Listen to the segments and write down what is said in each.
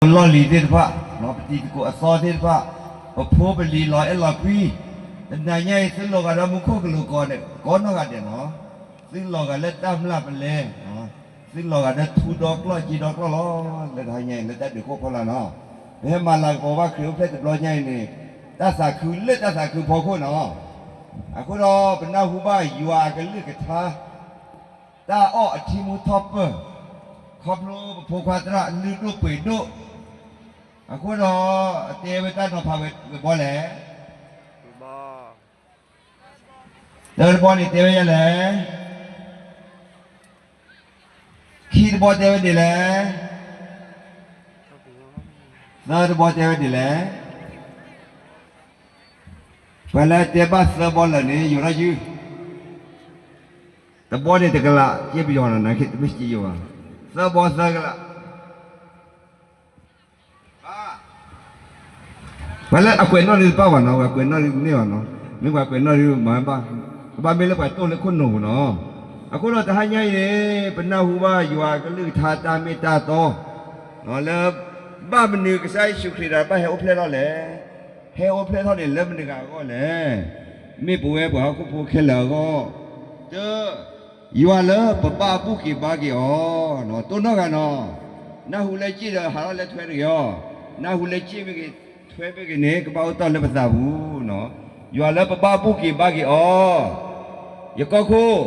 ပလီၢ်လံၤသ့ၣ်တဖၣ်, ပတံၤသကိးအသီသ့ၣ်တဖၣ်, ပဖိပလံၤလီၤအဲၣ်လီၤကွံ, တနၤညါအံၤ သုလီၤဂာ်ဒီးမူခိၣ်ကလူးကီးန့ၣ် ကိးနီၢ်ဂၤဒဲးနီၤ, သုလီၤဂာ်လၢတၢ်မျၢ်ပလဲ, သုလီၤဂာ်ဒီးထူဒီကျီၢ်က့ဒီကျီၢ်လီၤ, လၢတဟါညါအံၤ လၢတၢ်ဒုးခိၣ်ဖီလာ်နီၤ, ပဟဲမၤလၤကပီၤဘၣ်ခရံာ်အိၣ်ဖျဲၣ်တဘျီညါအံၤန့ၣ်, တၢ်သးခုလၢတၢ်သးခုဖီခိၣ်နီၤ, အဃိဒီးပနၢ်ဟူဘၣ်ယွၤအကလုၢ်ကထါ တၢ်အီၣ်အထံမူထီၣ်ပၢၢ်, ခီဖျိပဖိခွါသရၣ်လုၢ်ဒိၣ်ပှ့ၤဒိၣ်, အဃိဒီးတဲဝဲတၢ်နီၤဖးဝဲတဘီလဲၣ်, တၢတဘီန့ၣ်တဲဝဲယဲလဲၣ်, ခံတဘီတဲဝဲဒ်လဲၣ်, သၢတဘီတဲဝဲဒ်လဲၣ်, ပှၤလၢတဲဘၣ်သၢဘီလၢာ်န့ၣ် ယိၤထီၣ်ယုၢ် တဘီန့ၣ်တကလး ကဲပယီၤနီၤ နက့တမ့ၢ်စ့ယိၤဘၣ်, သၢဘီသၢကလး, ပှၤလၢအကွဲးနီၣ်ဒုတပၣ်ဘၣ်နီၤ, ပှၤကွဲးနီၣ်ဒုတန့ၢ်ဘၣ်နီၤ, မ့ၢ်ပှၤကွဲးနီၣ်ဒုမၤဘၣ်, ကဘၣ်မ့ၢ်လၢပှၤတိၢ်လၢခိၣ်နူာ်ပူၤနီၤ, အဃိဒီးတဟါညါအံၤန့ၣ် ပနၢ်ဟူဘၣ်ယွၤကလုၢ်ကထါတၢ်မ့ၢ်တၢ်တီ လၢ ဘၣ်မနုၤကစၢ်ယ့ၣ်ၡူးခရံာ်ဒီးဘၣ်ဟဲအိၣ်ဖျဲၣ်ထီၣ်လဲၣ်, ဟဲအိၣ်ဖျဲၣ်ထီၣ်န့ၣ်လၢမနုၤဂၤအဂီၢ်လဲၣ်, မ့ၢ်ပဝဲပှၤဟီၣ်ခိၣ်ဖိခဲလၢာ်အဂီၢ်, တၢ ယွၤလၢပဘၣ်ဘူၣ်က့ၤဘါက့ၤအီၤ, တိၢ်နီၣ်ဂၤနီၤ, နၢ်ဟူလၢက့ၣ်ဒီးဟးထီၣ်လၢထွဲတဂ့ၤအီၤ, နၢ်ဟူလၢက့ၣ်မ့ၢ်ဂ့ၤ ထွဲမ့ၢ်ဂ့ၤန့ၣ် ကဘၣ်အိၣ်တ့ၢ်လၢပသးပူၤ, ယွၤလၢပဘၣ်ဘူၣ်က့ၤဘါက့ၤအီၤ, ယကီၢ်ခိၣ်,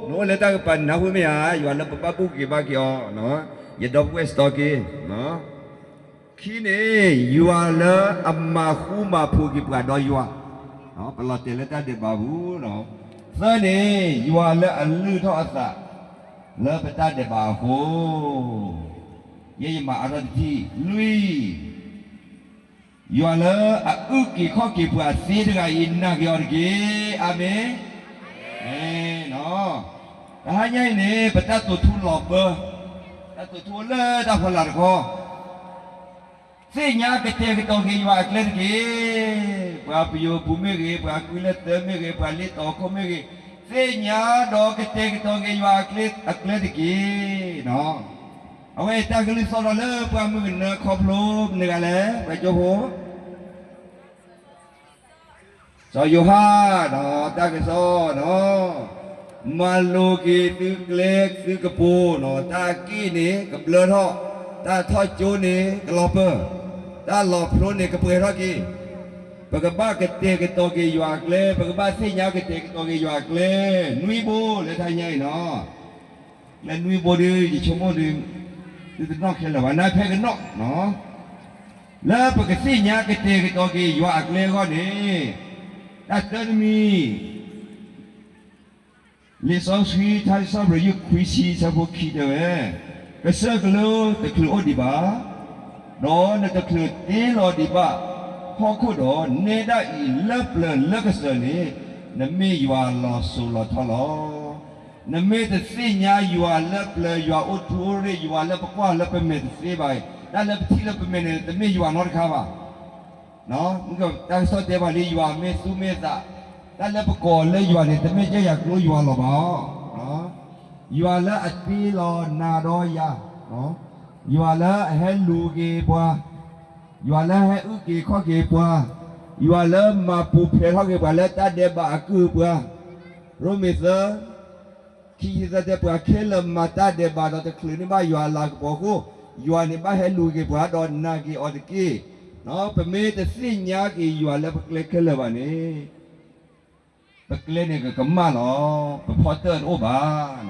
နအိၣ်လၢတၢ်ကပၤန့ၣ် နၢ်ဟူမ့ၢ်ဧါ, ယွၤလၢပဘၣ်ဘူၣ်က့ၤဘါက့ၤအီၤ, ယဒီပုၢ်ဝဲၢ်စတီက့ၤ ခံန့ၣ် ယွၤလၢအမၤဃူမၤဖိးက့ၤပှၤဒီးယွၤ, ပလီၤတဲာ်လၢတၢ်ဒဲးဘးပူၤ, သၢန့ၣ် ယွၤလၢအလုၢ်ထီၣ်အသး လၢပတၢ်ဒဲးဘးအဃိ, ယဲယမၤအါထီၣ်တထံၣ်, လွံၢ် ယွၤလၢအအုၣ်က့ၤခီၣ်က့ၤပှၤသ့တဂၤအံၤ နာ်က့ၤအီၤတက့ၢ်. အၤမ့ၣ်. တဟါညါအံၤန့ၣ် ပတၢ်တိာ်ထူလီၤဘၢ, တၢ်တိာ်ထူလၢတၢ်ဖီလာ်တခီ, သ့ၣ်ညါကတဲာ်ကတီၤက့ၤယွၤအကျဲတက့ၢ်. ပှၤပယိၤပူၤမ့ၢ်ဂ့ၤ, ပှၤကွံလၢသၢမ့ၢ်ဂ့ၤ, ပှၤလ့တီၤခိၣ်မ့ၢ်ဂ့ၤ, သ့ၣ်ညါဒီးကတဲာ်ကတီၤက့ၤယွၤအကျဲတက့ၢ်. အဝဲအံၤတၢ်ကလုၢ်သီၣ်ထီၣ်လၢပှၢ်မုၢ်ကနၢခီဖျိမနုၤဂၤလဲၣ်, ပှၤကၠိဖိ စီၤယိၤဟၣ်ဒီးတၢ်ကစီၣ်ဒီး, မၤလိာ်က့ၤသုကျဲသုကပူၤ, တၢ်အက့ၣ်န့ၣ်ကဘျၢထီၣ်, တၢ်ထီၣ်ကၠိန့ၣ်ကလီၤပၢၢ်, တၢ်လီၤဖျိန့ၣ်ကပှဲၤထီၣ်က့ၤ, ပကဘၣ်ကတဲာ်ကတီၤက့ၤယွၤအကျဲ, ပကဘၣ်သ့ၣ်ညါကတဲာ်ကတီၤက့ၤယွၤအကျဲ, နွံဘိလၢတဟါညါအံၤနီၤ. လၢနွံဘိဒီး ယဆိကမိၣ်ဒီး သုတနီၣ်ခဲလၢာ်ဘၣ်, နဖဲကနီၣ် လၢပကသ့ၣ်ညါကတဲာ်ကတီၤက့ၤယွၤအကျဲအဂီၢ်န့ၣ်, တၢ်တၢတမံၤ, လံာ်စီဆှံ ထါစံးထီၣ်ပတြၢၤ ယုၢ်ခွံဆံ ဆၢဖိခံတဲဝဲ, ကစၢၢ်ကလိတချုးအိၣ်ဒံးဘၣ်, ဒီးနတချုးတ့လီၤဒံးဘၣ်ဟီၣ်ခိၣ်ဒီး, နဲဒၣ်အံၤလၢပျၢၤလၢကစၢၢ်န့ၣ်, နမ့ၢ်ယွၤလီၤစိၤလီၤထီလီၤ. နမ့ၢ်တသ့ၣ်ညါယွၤလၢပျၢၤ, ယွၤအိၣ်ထူအိၣ်ရ့ၣ်, ယွၤလၢပကွၢ်လၢပမဲာ်တသ့ဘၣ်, တၢ်လၢပထံၣ်လၢပမဲာ်န့ၣ် တမ့ၢ်ယွၤနီတခါဘၣ်. တၢ်ကစီၣ်တဲဘၣ်လံ ယွၤမ့ၢ်သူမ့ၢ်သး, တၢ်လၢပကိးလၢယွၤန့ၣ် တမ့ၢ်ကဲယၤကျိယွၤလီၤဘၣ်. ယွၤလၢအတ့လီၤနၤဒီးယၤ, ယွၤလၢအဟဲလူၤက့ၤပှၤ, ယွၤလၢအဟဲအုၣ်က့ၤခီၣ်က့ၤပှၤ, ယွၤလၢမၤပူၤဖျဲးထီၣ်က့ၤပှၤလၢတၢ်ဒဲးဘးအကုၢ်အပှၤ, ရိမ့ၤသၢ ခံဆံသၢတဲ ပှၤခဲလၢာ်မၤတၢ်ဒဲးဘးဒီးတချုးန့ၢ်ဘၣ်ယွၤအလၤကပီၤအဃိ, ယွၤန့ၣ်ဘၣ်ဟဲလူၤက့ၤပှၤဒီးနာ်က့ၤအီၤတက့ၢ်. ပမ့ၢ်တသ့ၣ်ညါက့ၤယွၤလၢပကျဲခဲလၢာ်ဘၣ်န့ၣ်, ပကျဲန့ၣ်ကကမၣ်လီၤ, ပဖီတၢၢ်တအိၣ်ဘၣ်.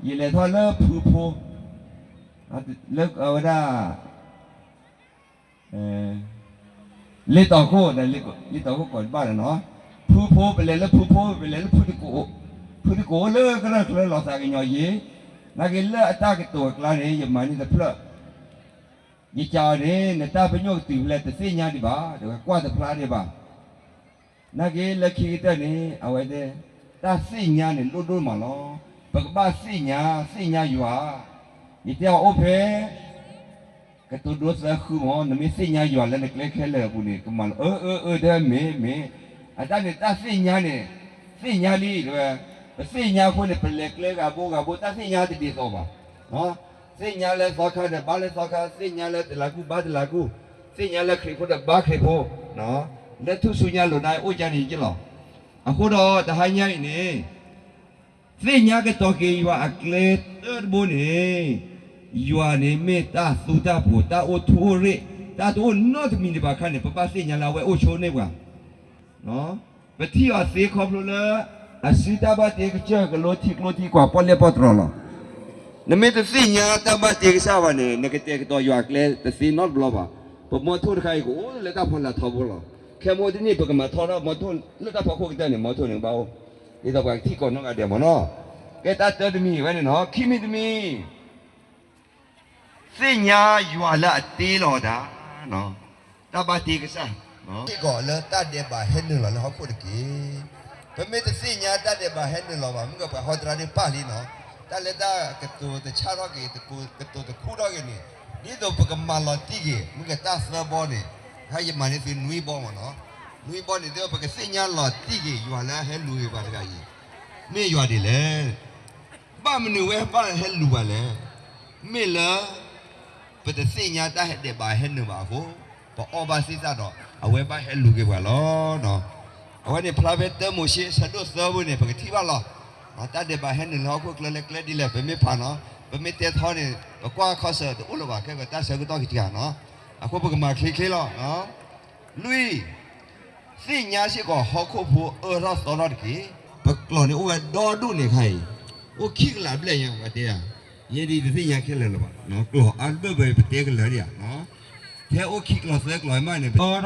ယလဲၤထီၣ်လၢဖုဖိ, လၢအဝဲဒၣ် လ့တီၤခိၣ်, လ့တီၤခိၣ်ကိးတဘၣ်လၢနီၤ, ဖုဖိ ပလဲၤလၢဖုဖိ ပလဲၤလၢဖုတကိး, ဖုတကိးအိၣ်လၢကရၢၢ်ချၢလီၤသးကညီၤယ့ၤ, နာ်က့လၢအတၢ်ကတိၤအကျါန့ၣ် ယမၤန့ၢ်တဖျၢၣ်, ယကးအီၤန့ၣ် နတၢ်ပညိၣ်ကတုၤဖဲလဲၣ် တသ့ၣ်ညါဒံးဘၣ်, တဝဲကွၢ်တဖျါဒံးဘၣ်. နာ်က့လၢခံကတၢၢ်န့ၣ် အဝဲတဲ, တၢ်သ့ၣ်ညါန့ၣ်လိၣ်ဒိၣ်မးလီၤ. ပကဘၣ်သ့ၣ်ညါ, သ့ၣ်ညါယွၤ, ယတဲအီၤအိၣ်ဖဲ ကတိၤဒိသၢဃုမး, နမ့ၢ်သ့ၣ်ညါယွၤလၢနကျဲခဲလၢာ်အပူၤန့ၣ် ကမၤလီၤ. အၢ အၢ အၢ တဲမ့ၢ်, မ့ၢ်, အတၢ်န့ၣ် တၢ်သ့ၣ်ညါန့ၣ်, သ့ၣ်ညါလံ တဲဝဲ, ပသ့ၣ်ညါအဃိန့ၣ် ပလဲၤကျဲဂၤဘိဂၤဘိ တၢ်သ့ၣ်ညါတဒ်သိးဘၣ်. သ့ၣ်ညါလၢသီခါဒီးဘါလၢသီခါ, သ့ၣ်ညါလၢတလးကူၣ်ဘါတလးကူၣ်, သ့ၣ်ညါလၢခရံာ်ဖိဒီးဘါခရံာ်ဖိ, လၢထူၣ်စုညါလိၤနါအိၣ်ကန့ၣ်ယလီၤ. အဃိဒီးတဟါညါအံၤန့ၣ် သ့ၣ်ညါကတီၤက့ၤယွၤအကျဲတၢတဘိန့ၣ်, ယွၤန့ၣ်မ့ၢ်တၢ်သူတၢ်ပှိၤ, တၢ်အိၣ်ထူအိၣ်ရ့ၣ်, တၢ်တအိၣ်နီတမံၤဒံးဘၣ်အခါန့ၣ် ပဘၣ်သ့ၣ်ညါလၢအဝဲအိၣ်ဆိန့ၢ်ပှၤ ပထံၣ်အီၤသ့ခီဖျိလၢ အစုတၢ်ဘၣ်တ့ကစၢၢ်ကလိထံကျိထံကွာ်ပီၣ်လဲၣ်ပီၣ်တြီၤလီၤ. နမ့ၢ်တသ့ၣ်ညါတၢ်ဘၣ်တ့ကစၢ်ဘၣ်န့ၣ် နကတဲာ်ကတီၤယွၤအကျဲတသ့နီတဘျီဘၣ်. ပမီထိၣ်တခါအံၤကအိၣ်လၢတၢ်ဖီလာ်ထီဘိလီၤ. ခဲမုၢ်တနံၣ်ပကမၤထီထီၣ်မီထိၣ်လၢတၢ်ဖီခိၣ်ကတၢၢ်န့ၣ် မီထိၣ်န့ၣ်ကဘၣ်အိၣ်, ဒ်သိးပှၤကထံၣ်ကိးနီၢ်ဂၤဒဲးမ့ၢ်နီၤ. ကဲတၢ်တၢတမံၤဝဲန့ၣ်နီၤ, ခံမံၤတမံၤ သ့ၣ်ညါယွၤလၢအတ့လီၤတၢ်, တၢ်ဘၣ်တ့ကစၢ်, စ့ၢ်ကီးလၢတၢ်ဒဲးဘးဟဲနုာ်လီၤလၢဟီၣ်ခိၣ်တက့ၢ်. ပမ့ၢ်တသ့ၣ်ညါတၢ်ဒဲးဘးဟဲနုာ်လီၤဘၣ် မုၢ်ကပှၤဟီတရါဒ်ပၢ်လံနီၤ, တၢ်လၢတၢ်ကတိၤတဆၣ်ထီၣ်က့ၤ ကတိၤတခူထီၣ်က့ၤန့ၣ်, ဒ်သိးပကမၤလီၤတံၢ်က့ၤ မုၢ်ကတၢ်သၢဘီန့ၣ်, ဟဲယမၤန့ၢ်သုနွံဘီမ့ၢ်နီၤ, နွံဘီန့ၣ် ဒ်သိးပကသ့ၣ်ညါလီၤတံၢ်က့ၤ ယွၤလၢအဟဲလူၤက့ၤပှၤတဂၤအံၤ မ့ၢ်ယွၤဒ်လဲၣ်. ဘၣ်မနုၤဝဲဘၣ်ဟဲလူၤပှၤလဲၣ်. မ့ၢ်လၢ ပတသ့ၣ်ညါတၢ်ဒဲးဘးဟဲနုာ်ဘၣ်အဃိ, ပအီၣ်ဘၣ်သ့ၣ်သၣ်ဒီး အဝဲဘၣ်ဟဲလူၤက့ၤပှၤလီၤ. အဝဲန့ၣ်ဖျါဖဲတၢမိၤၡ့ဆၢဒိၣ်သၢပူၤန့ၣ် ပကထံၣ်ဘၣ်လီၤ. တၢ်ဒဲးဘးဟဲနုာ်လၢဟီၣ်ခိၣ်ချၢလၢကျဲဒ်လဲၣ် ပမ့ၢ်ဖးနီၤ, ပမ့ၢ်တဲထီန့ၣ် ပကွၢ်ခီၣ်ဆၢတအိၣ်လၢၤဘၣ် ခဲကတၢၢ်ဆၢကတီၢ်ကတၢၢ်နီၤ, အဃိပကမၤချ့ချ့လီၤ. လွံၢ်, သ့ၣ်ညါစ့ၢ်ကီးဟီၣ်ခိၣ်ဖိအၢထီၣ်သီထီၣ်တက့ၢ်. ပကျိာ်န့ၣ်အိၣ်ဝဲဒီဒူၣ်န့ၣ်ခါအံၤ, အိၣ်ခံကလးဘျဲၣ်ညါပှၤတဲယၤ, ယဲဒ်တသ့ၣ်ညါခဲလၢာ်လၢၤဘၣ်, ကျိာ်အါဘၢၣ်ဘၢၣ်ပတဲကလၢာ်ဒံးဧါ, ထဲအိၣ်ခံကျိာ်သၢကျိာ်မးန့ၣ်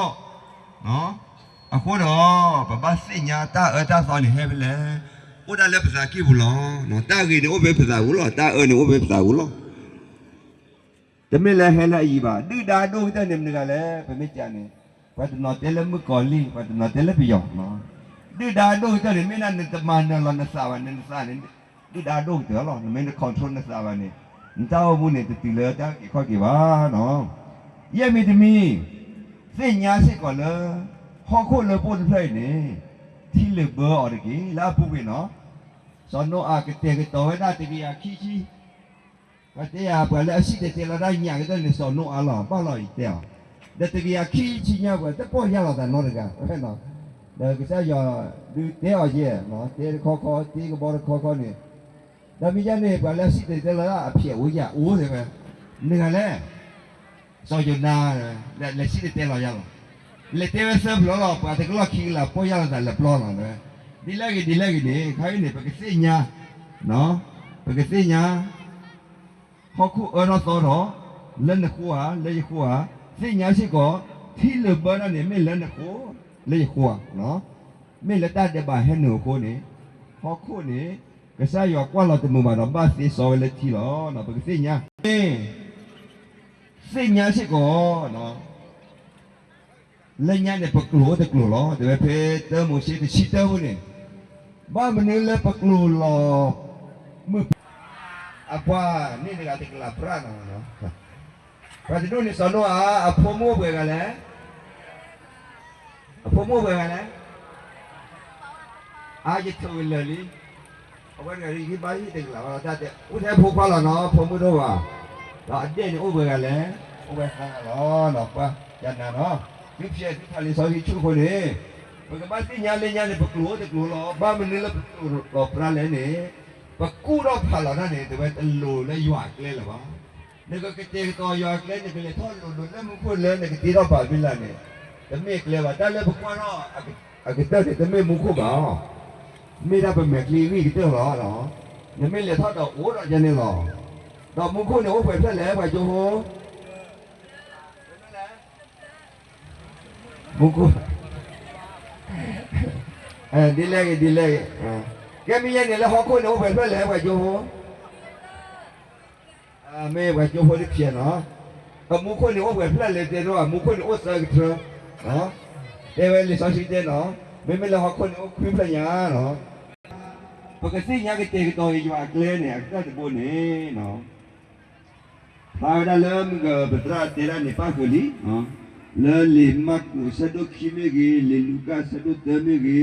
အၢထီၣ်သီထီၣ် အဃိဒီး ပဘၣ်သ့ၣ်ညါတၢ်အၢတၢ်သီန့ၣ်ဟဲဖဲလဲၣ်, အိၣ်ဒၣ်လၢပသးကံၢ်ပူၤလီၤ. တၢ်ဂ့ၤန့ၣ်အိၣ်ဖဲပသးပူၤလီၤ, တၢ်အၢန့ၣ်အိၣ်ဖဲပသးပူၤလီၤ. တမ့ၢ်လၢဟဲလၢအယံၤဘၣ်. ဒုၣ်ဒါဒိၣ်ကတၢၢ်န့ၣ်မနုၤဂၤလဲၣ်, ပမ့ၢ်ကးန့ၣ်, ပှၤတနီၤတဲလၢမုၣ်ကီၤလံၢ်, ပှၤတနီၤတဲလၢပယီၤ, ဒုၣ်ဒါဒိၣ်ကတၢၢ်န့ၣ် မ့ၢ်ဒၣ်နတမၤနၢၤလီၤနသးဘၣ်န့ၣ်, နသးန့ၣ် ဒုၣ်ဒါဒိၣ်ကတၢၢ်လီၤ. နမ့ၢ်န control နသးဘၣ်န့ၣ်, နတၢ်အိၣ်မူန့ၣ် တတုၤလၢတၢ်အုၣ်က့ၤခီၣ်က့ၤဘၣ်နီၤ. ယဲၢ်မံၤတမံၤ, သ့ၣ်ညါစ့ၢ်ကီးလၢ ဟီၣ်ခိၣ်လၢပအိၣ်တဖျၢၣ်အံၤန့ၣ်, ထံလၢာ်ဘၢအီၤတက့ၢ်. လၢအပူၤကွံာ်နီၤ, စီၤနိအၤကတဲာ်ကတီၤဝဲဒၣ်တကယၤခံဆံ ပှၤတဲယၤ ပှၤလၢအစံၣ်တဲၤတဲလီၤတၢ်ညၣ်ကတၢၢ်န့ၣ် စီၤနိအၤလီၤ, ဘၣ်လီၤအံၤတဲအီၤ, ဒီးတကယၤခံဆံညါပှၤတပီၢ်ယၢ်လီၤသးနီတဂၤ, ဒီးကစၢ်ယွၤဒုးတဲအီၤယဲၢ်, တဲတခီခီ, တဲကဘီတခီခီန့ၣ်, ဒီးမ့ၢ်ယဲန့ၣ် ပှၤလၢအစံၣ်တဲၤတဲလီၤတၢ်အဖျဲးအိၣ်ယၢ်အိၣ်တဲဝဲ, မနုၤဂၤလဲၣ်, စီၤယိၤနါ, လဲၤစံၣ်တဲၤတဲလီၤယၢ်လီၤ, လဲၤတဲဝဲသၢဖျၢၣ်လီၤ, ပှၤတကလီၢ်ခံကလးပီၢ်ယၢ်လီၤသးလၢပျီလီၤ, ဒ်လဲၣ်ဂ့ၤ ဒ်လဲၣ်ဂ့ၤန့ၣ် ခါအံၤန့ၣ် ပကသ့ၣ်ညါ, ပကသ့ၣ်ညါ ဟီၣ်ခိၣ်အၢထီၣ်သီထီၣ်, လၢနဃိဧါ, လၢယဃိဧါ, သ့ၣ်ညါစ့ၢ်ကီး, ထံလၢာ်ဘၢထီၣ်န့ၣ် မ့ၢ်လၢနဃိ, လၢယဃိဧါ, မ့ၢ်လၢတၢ်ဒဲးဘးဟဲနုာ်အဃိန့ၣ်, ဟီၣ်ခိၣ်န့ၣ်, ကစၢ်ယွၤကွၢ်လီၤတမုာ်ဘၣ်ဒီး ဘၣ်သ့စီဝဲလၢထံလီၤ. ပကသ့ၣ်ညါ, သ့ၣ်ညါစ့ၢ်ကီး လၢညါန့ၣ် ပကျိာ်အိၣ်တကျိာ်လီၤ. တဲဝဲဖဲတၢမိၤၡ့တဆံတၢပူၤန့ၣ်, ဘၣ်မနုၤလၢပကျိာ်လီၤ, မုၢ်, အပှၤန့ၣ်တဂၤတကလးပြၢ်နီၤ, ပှၤတဒူၣ်န့ၣ် စီၤနိအၤ အဖိမုၣ်အိၣ်ပှဲၤဂၤလဲၣ်, အဖိမုၣ်အိၣ်ပှဲၤဂၤလဲၣ်, အါယထိၣ်ဝံၤလၢာ်လံ အဝဲတဂၤဒ်ယဟံၣ်ဘါဟံၣ်တကလးဘၣ်လီၤ, တၢ်တဲအိၣ်ထဲဖိခွါလီၤနီၤ, ဖိမုၣ်တအိၣ်ဘၣ်, ဒီးအဒဲၣ်န့ၣ်အိၣ်ပှဲၤဂၤလဲၣ်, အိၣ်ဝဲသၢဂၤလီၤ, ပှၤယၤနၤနီၤ, သုဖျဲးသုဖးလံာ်စီဆှံဆူၣ်အဃိန့ၣ်, ပကဘၣ်သ့ၣ်ညါလၢညါန့ၣ် ပကျိာ်အိၣ်တကျိာ်လီၤ. ဘၣ်မနုၤလၢပကျိာ်လီၤပြၢ်လဲၣ်န့ၣ်, ပကူၣ်ထီၣ်ဖးလီၤတၢ်န့ၣ် တဝဲတလိၤလၢယွၤအကျဲလၢၤဘၣ်. နကကတဲာ်ကတီၤယွၤအကျဲ နကလဲၤထီၣ်လိၤလိၤလၢမူခိၣ်လၢနကတ့ထီၣ်ပာ်ဖဲလဲၣ်န့ၣ်, တမ့ၢ်အကျဲဘၣ်. တၢ်လၢပကွၢ်ထီၣ် အကတၢၢ်န့ၣ် တမ့ၢ်မူခိၣ်ဘၣ်, မ့ၢ်ဒၣ်ပမဲာ်ချံဂံၢ်ကတၢၢ်လီၤ. နမ့ၢ်လဲၤထီၣ်ဒီးအိၣ်ဒီးယဲန့ၣ်လီၤ. ဒီးမူခိၣ်န့ၣ်အိၣ်ပှဲၤဖျၢၣ်လဲၣ် ပှၤကၠိဖိ, မူခိၣ်, ဒ်လဲၣ်ဂ့ၤ ဒ်လဲၣ်ဂ့ၤ, ကဲမ့ၢ်ယဲန့ၣ်လၢဟီၣ်ခိၣ်န့ၣ်အိၣ်ပှဲၤဖျၢၣ်လဲၣ် ပှၤကၠိဖိ မ့ၢ်ပှၤကၠိဖိတဖျဲးနီၤ, ပမူခိၣ်န့ၣ်အိၣ်ပှဲၤဖျၢၣ်လဲၣ်တဲဒိၣ်, မူခိၣ်န့ၣ်အိၣ်သၢကထၢ, တဲဝဲလံာ်စီဆှံတဲနီၤ, မ့မ့ၢ်လၢဟီၣ်ခိၣ်န့ၣ်အိၣ်ခွံဖျၢၣ်ညါ, ပကသ့ၣ်ညါကတဲာ်ကတီၤယွၤအကျဲန့ၣ် အကတၢၢ်တဘိန့ၣ်, ဖျါဝဲဒၣ်လၢမုၢ်ကပသရၣ်တဲဒၣ်န့ၣ် ပၣ်ဃုာ်လံ, လၢလံာ်မၢ်ကူးဆၢဒိၣ်ခံမ့ၢ်ဂ့ၤ, လံာ်လူၤကၣ်ဆၢဒိၣ်သၢမ့ၢ်ဂ့ၤ,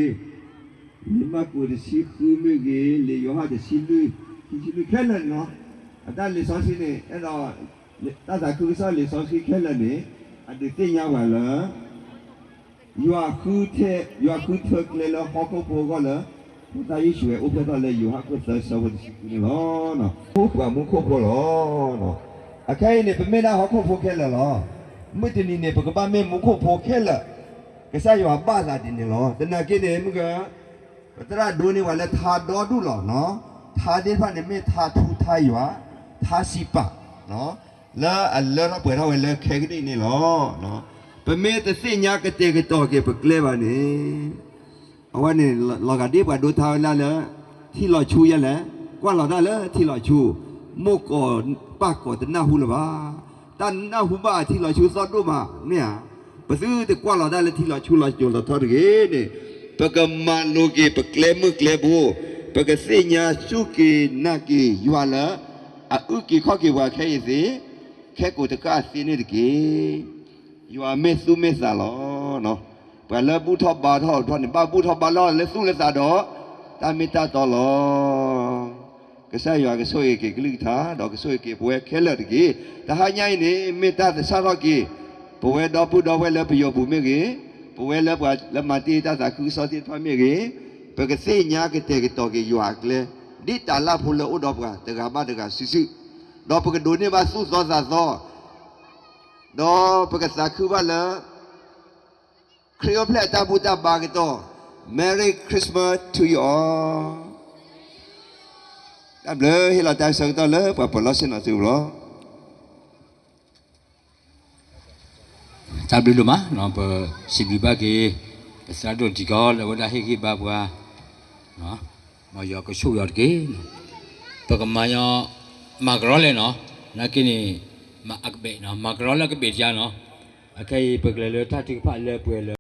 လံာ်မၢ်ကူးတဆံဃုမ့ၢ်ဂ့ၤ, လံာ်ယိၤဟၣ်တဆံလွံၢ်, တဆံလွံၢ်ခဲလၢာ်န့ၣ်လီၤ. အတၢ်လံာ်စီဆှံန့ၣ် အဲၣ်ဒိး တၢ်သးခုကစီၣ်လံာ်စီဆှံခဲလၢာ်န့ၣ် အဒုးသ့ၣ်ညါပှၤလၢ ယွၤဃုထၢ, ယွၤဃုထၢကျဲလၢဟီၣ်ခိၣ်ဖိအဂီၢ်လၢ ဖိသၣ်ယ့ၣ်ၡူးဝဲအိၣ်ဖျဲၣ်ထီၣ်လၢယိၤဟၣ်ခိၣ်သၢဆၢဖိတဆံဃုန့ၣ်လီၤ. အိၣ်ပှၤမူခိၣ်ဖိလီၤ. အခဲအံၤန့ၣ် ပမ့ၢ်ဒၣ်ဟီၣ်ခိၣ်ဖိခဲလၢာ်လီၤ. မုၢ်တနံၤန့ၣ် ပကဘၣ်မ့ၢ်မူခိၣ်ဖိခဲလၢာ်, ကစၢ်ယွၤဘၣ်သးဒ်န့ၣ်လီၤ. သနာ်က့န့ၣ် မုၢ်က ပသရၣ်ဒိန့ၢ်ပှၤလၢထါဒီဒူၣ်လီၤ. ထါသ့ၣ်တဖၣ်န့ၣ် မ့ၢ်ထါထူထါယွၤ, ထါစံးပာ် လၢအလၢထီၣ်ပှဲၤထီၣ်ဝဲလၢခဲကနံၣ်အံၤန့ၣ်လီၤ. ပမ့ၢ်တသ့ၣ်ညါကတဲာ်ကတီၤက့ၤပကျဲဘၣ်န့ၣ် အဝဲန့ၣ် လီၤဂာ်ဒ်ပှၤဒိထါဝဲဒၣ်လၢ ထံလီၤဆူယဲလဲၣ်, ကွၢ်လီၤတၢ်လၢထံလီၤဆူ, မိၢ်ကိးပၢ်ကိးတနၢ်ဟူလၢၤဘၣ်. တၢ်နၢ်ဟူဘၣ်ထံလီၤဆူသီၣ်ဒိၣ်မးမ့ၢ်ဧါ. ပသုတကွၢ်လီၤတၢ်လၢထံလီၤဆူလီၤစိၤလီၤထီတဂ့ၤန့ၣ်, ပကမၤလိက့ၤပကျဲမုၢ်ကျဲဘိ, ပကသ့ၣ်ညါစူၢ်က့ၤနာ်က့ၤယွၤလၢ အအုၣ်က့ၤခီၣ်က့ၤပှၤခဲအံၤသ့, ခဲကိာ်တကးသ့န့ၣ်တက့ၢ်. ယွၤမ့ၢ်သူၣ်မ့ၢ်သးလီၤ. ပှၤလၢဘူၣ်ထီၣ်ဘါထီၣ်ထီၣ်န့ၣ် ဘၣ်ဘူၣ်ထီၣ်ဘါထီၣ်လၢသူၣ်လၢသးဒီး တၢ်မ့ၢ်တၢ်တီလီၤ. ကစၢ်ယွၤကဆိၣ်ဂ့ၤက့ၤကလုၢ်ကထါ ဒီးကဆိၣ်ဂ့ၤက့ၤပဝဲခဲလၢာ်တက့ၢ်. တဟါညါအံၤန့ၣ် မ့ၢ်တၢ်သဆၣ်ထီၣ်က့ၤ ပဝဲဒီပုၢ်ဒီဝဲၢ်လၢပယီၤပူၤမ့ၢ်ဂ့ၤ, ပဝဲလၢပှၤလၢမၤတ့ၢ်တၢ်သးခုကစီၣ်သ့ၣ်တဖၣ်မ့ၢ်ဂ့ၤ, ပကသ့ၣ်ညါကတဲာ်ကတီၤက့ၤယွၤအကျဲ ဒ်တၢ်လၢ်ဖိလၢအိၣ်ဒီးပှၤတဂၤဘၣ်တဂၤစုာ်စုာ်, ဒီးပကဒိးန့ၢ်ဘၣ်သူၣ်သီသးသီ, ဒီးပကသးခုဘၣ်လၢ ခရံာ်အိၣ်ဖျဲၣ်အတၢ်ဘူၣ်တၢ်ဘါကတီၢ်, Merry Christmas to you all. တၢ်ဘျုး ဟ့ၣ်လီၤတၢ်ဆၢကတီၢ်လၢပှၤပၢၤလီၢ်ဆ့ၣ်နီၤသုလီၤ. တၢ်ဘျုးဒိၣ်မး, ပစံးဘျုးဘၣ်က့ၤ ပသရၣ်ဒိၣ်တံၤကီလၢအဝဲဒၣ်ဟ့ၣ်ဂံၢ်ဘါပှၤ, မ်ယွၤကဆိၣ်ဂ့ၤအီၤတက့ၢ်. ပကမၤညီ, မၤကရီလဲၣ်နီၤ, နာ်က့န့ၣ်, မၤအကဘဲၣ်နီၤ, မၤကရီလၢအကဘဲၣ်တယါနီၤ. အခဲအံၤပကလဲၤလၢတၢ်ထုကဖၣ်လၢပှဲၤလၢ